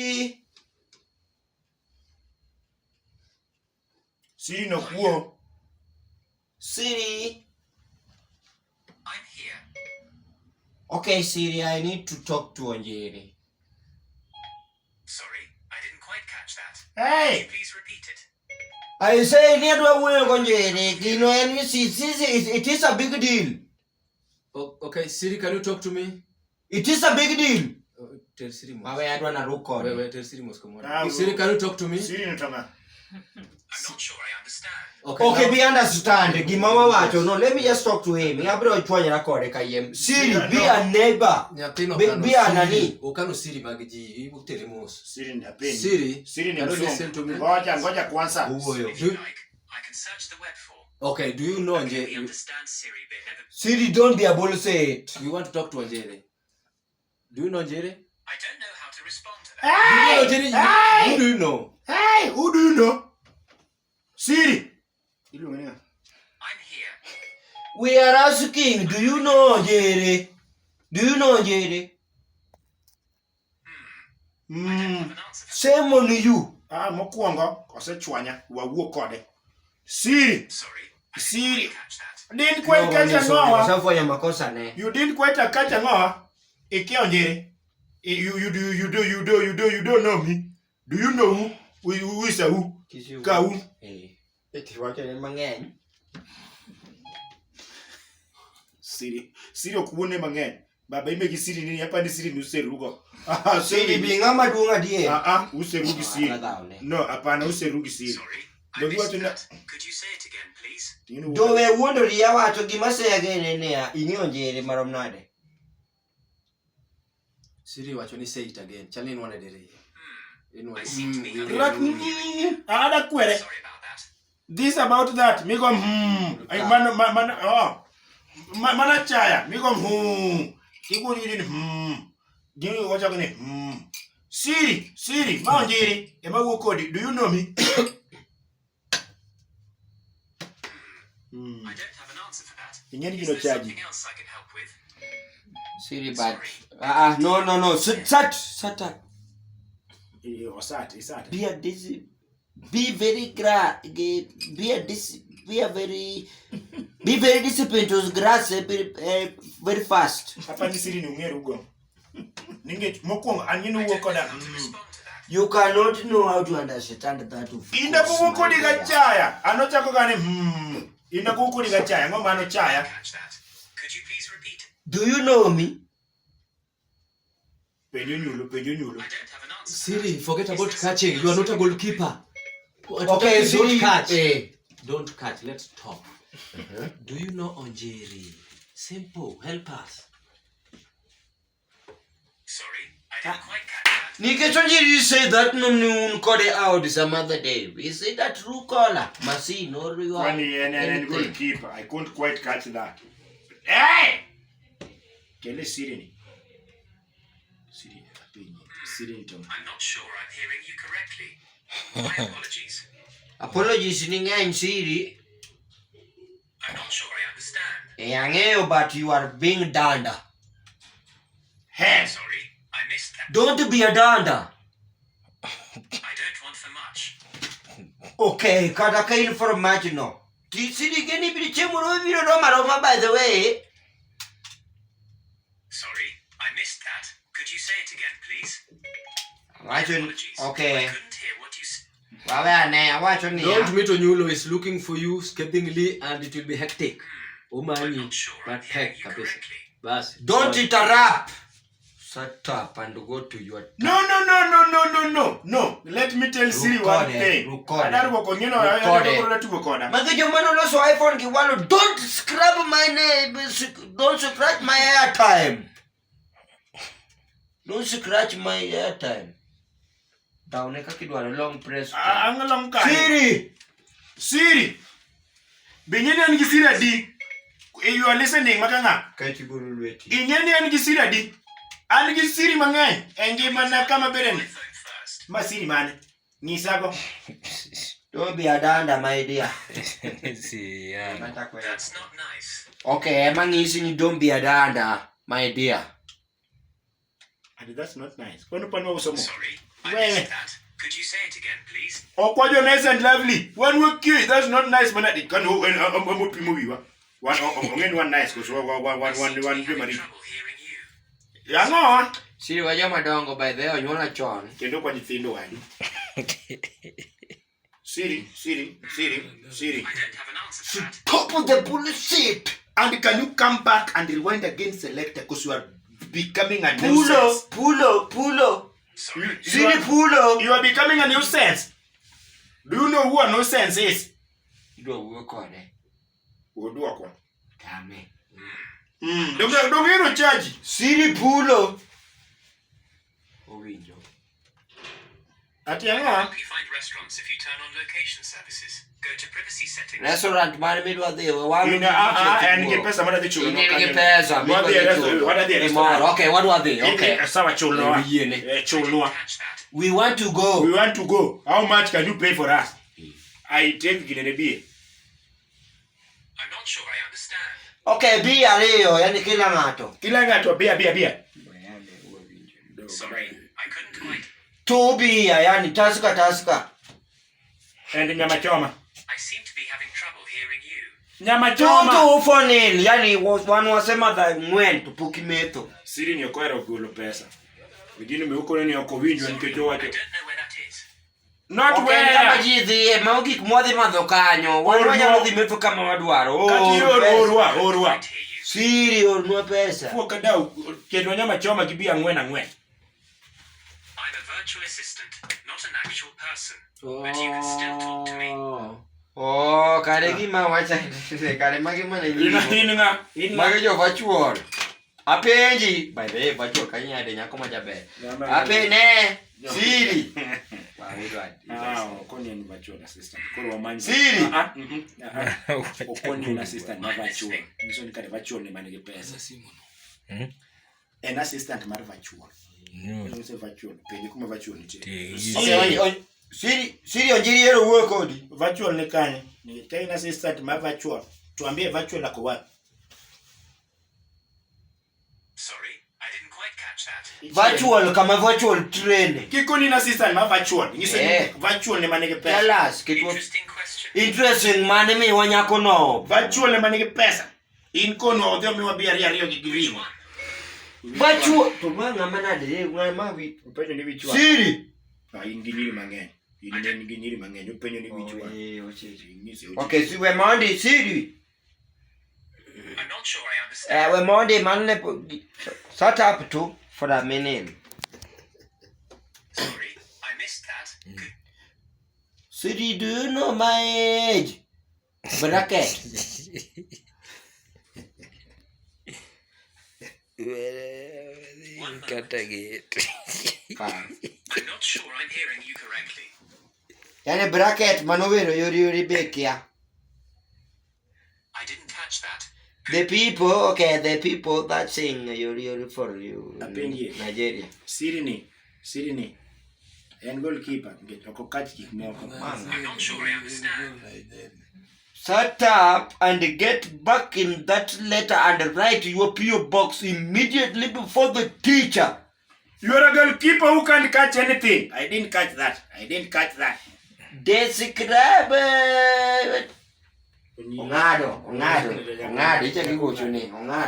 Siri. Siri no kuo. Siri. I'm here. Okay, Siri, I need to talk to Onjeri. Sorry, I didn't quite catch that. Hey! Could you please repeat it? I say need to work Onjeri. You know, and it is a big deal. Okay, Siri, can you talk to me? It is a big deal. Tell Siri most. Mawe adwa na record. Wait, tell Siri most. Come Ah, on. Siri, can you talk to me? Siri nitanga. I'm not sure I understand. Okay, now- we understand. Gima wacho. No, let me just talk to him. Abro chwanya record kayem. Siri, be a neighbor. Nyathino Be kano a Siri. nani? Okano Siri mag ji. Ibu tell mos. Siri ndapendi. Siri, Siri can you ndio. listen to me? Ngoja kwanza. Uwoyo. If you like, I can search the web for. Okay, do you know We Onjeri? understand Siri, but never. Siri, don't be a bullshit. You want to talk to Onjeri? Do you know Onjeri? I don't know how to respond to that. Hey! Do you know Onjeri? Who do you know? Hey, who do you know? Siri. Ilungenia. I'm here. We are asking, do you know Onjeri? Do you know Onjeri? I don't have an answer for Shame on you. Mokwongo osechwanya wawuo kode. Siri. Sorry, I Siri. didn't quite catch that. Didn't quite catch ngoa. Usafanya makosa ne. You didn't quite catch ngoa. Ike Onjeri. You don't know me. Do you know who is a who? Ka who? Eti wacho ne mang'eny. Siri okuone mang'eny. Baba imegi Siri nini hapa ni Siri nuserugo. Siri bi ng'ama duong' adier. Userugi Siri. No, hapana userugi Siri. Sorry, I Don't you want missed to that. Could you say it again, please? You know Do what? we wuondori awacho gima seyagene niya ing'e Onjeri marom nade. Siri wacho ni say it again. Chali in one dere. I seem to be having. Ada kwere. Sorry about that. This about that. Me go mana chaya. Me go Iku ni Gini wacha kene Siri, ma Onjeri, ema wuo kodi. Do you know me? I don't have an answer for that. Ingeni Is kino there chaji. something else I can help with? Siri but no. Sat. Osat. Be very disciplined to grass very fast. Hapa ni Siri ni ungeru go. Ninge mokwongo anyino wuo koda. How to respond to that? You cannot know how to understand that of Inda course, kuku my kodi dear. gachaya. Anochako gane Inda kuku kodi gachaya. Ngoma ano chaya. Catch that. Could you please repeat? Do you know me? Penyo nyulo. I don't have an answer. Siri, forget about catching. You are not a goalkeeper. Okay, Siri. Don't catch. Don't catch. Let's talk. Do you know Onjeri? Simple. Help us. Sorry, I didn't quite catch that. Nikech Onjeri say that no kode out some other day. We say that true caller. Machine or you are Funny and anything. good keeper. I couldn't quite catch that. Hey! Kele Siri ni. Siri ni tomo. I'm not sure I'm hearing you correctly. My apologies. Apologies ni ng'eny Siri. I'm not sure I understand. Ang'eyo but you are being danda. Hey! Sorry, I missed that. Don't be a danda. I don't want for much. Okay, kata ka in for much no. Siri geni biri chemo no biro do maroma by the way. Sorry, I missed that. Could you say it again, please? Awacho Apologies. okay. I couldn't hear what you said. Wawe ane awacho ni. Don't meet Onyulo is looking for you scathingly and it will be hectic. I'm Umani. not sure I'm But hearing heck, you kabisa. correctly. Bas. Don't interrupt. Shut up and go to your No. Let me tell Siri one thing. Adaru ko ngeno adaru tugo koda. Magajo mano loso iPhone ki walo don't scrub my name. Don't scratch my airtime. Don't scratch my airtime. Daune ka kidwaro long press. Angalong kai. Siri. Binyeni an gi Siri adi. You are listening makanga. Kai tiguru lweti. Inyeni an gi Siri adi. An gi Siri mang'eny. Engima na kama My beren. phone first. Ma Siri mane. Nyisago. Don't be a danda my dear. See, yeah. That's not nice. Okay, mangisi ni don't be a danda my dear. And that's not nice. Kono panwa usomo. Sorry, I missed that. Could you say it again, please? Okwajo nice and lovely. One work you. That's not nice, man. It can one nice because one Having money. trouble hearing you. Yeah, no. Siri waja madongo by the way onyuola chon. Kendo kwa nyithindo wani. Siri. I don't have an answer for that. Top of the bullshit. And can you come back and rewind again selector because you are becoming a nuisance. Pulo. Sorry. Siri pulo. You are becoming a nuisance. Do you know who a nuisance is? Idwa wuo kode. Oduoko. Tame. Don't get no charge. Siri pulo. Owinjo. Ati I can anga. help you find restaurants if you turn on location services. Go to privacy settings. Restaurant mane midwa dhiwa wan. And pesa mara de chulo. Nige pesa. What are the restaurant? Okay, what are they? Okay. Sawa chulo. I Chulo. didn't catch that. We want to go. We want to go. How much can you pay for us? I take Guinea. I'm not sure I understand. Okay, bia ariyo, yani kila ng'ato. Kila ngato bia. Sorry, I couldn't quite. Two bia, yani taska. And nyama choma. I seem to be having trouble hearing you. Nyama choma. Two for nil, yani one wasema da ngwen tupuki meto. Siri ni okwero golo pesa. Wengine meuko ni okowinjo niketo I wacho. don't know where that is. Not Okay, where. kama jidhi, maugik modhi madho kanyo. Wanyalo dhi meto kama wadwaro. Kati orwa. I hear you. Siri ornwa pesa. Fuo kadau kendo nyama choma gibia ngwen. I'm a virtual assistant, not an actual person. But you can still talk to me. Oh, kare gima wacha. Kare magima na Inga. Mage jo virtual. Apenji. By the way, virtual kanya de nyako majaber. Apene. Siri. Okoni ni virtual assistant. Koro wamanyi. Siri. Okoni ni assistant na virtual. Niso ni kare virtual ni manige pesa. An assistant mar virtual. No se virtual. Penye kuma virtual ni Okay, Siri onjiri yero wuo kodi. Virtual ni kanye. Ni kain assistant mar virtual. Tuambie virtual lako wapi? Sorry, I didn't quite catch that. Virtual kama virtual train. Kiko ni assistant mar virtual. Niso Eh. virtual ni manige Tell pesa. us, kitwa Interesting question. interesting mane mi wanyako no. Virtual ni manige pesa. In kono odhio miwa bia riyo Which gigirimo. one? Virtual to ngama nade ngama wi. Upenyo ni vichwa. Siri. Ingini mang'eny. Ingini mang'eny. Upenyo ni vichwa. Okay, si we Monday Siri. I'm not sure I understand. We Monday manle set up to for a minute. Sorry, I missed that. Siri, do you know my age? Bracket. I'm not sure I'm hearing you correctly. Yani bracket manovero yori bekia. I didn't catch that. The people that sing yori for you. Apendi. Nigeria. Siri ni. En goalkeeper. Oko catch kick moko. I'm not sure I understand. Shut up and get back in that letter and write your PO box immediately before the teacher. You are a goalkeeper who can't catch anything. I didn't catch that. Describe Ongado. Icha kigocho ni. Ongado.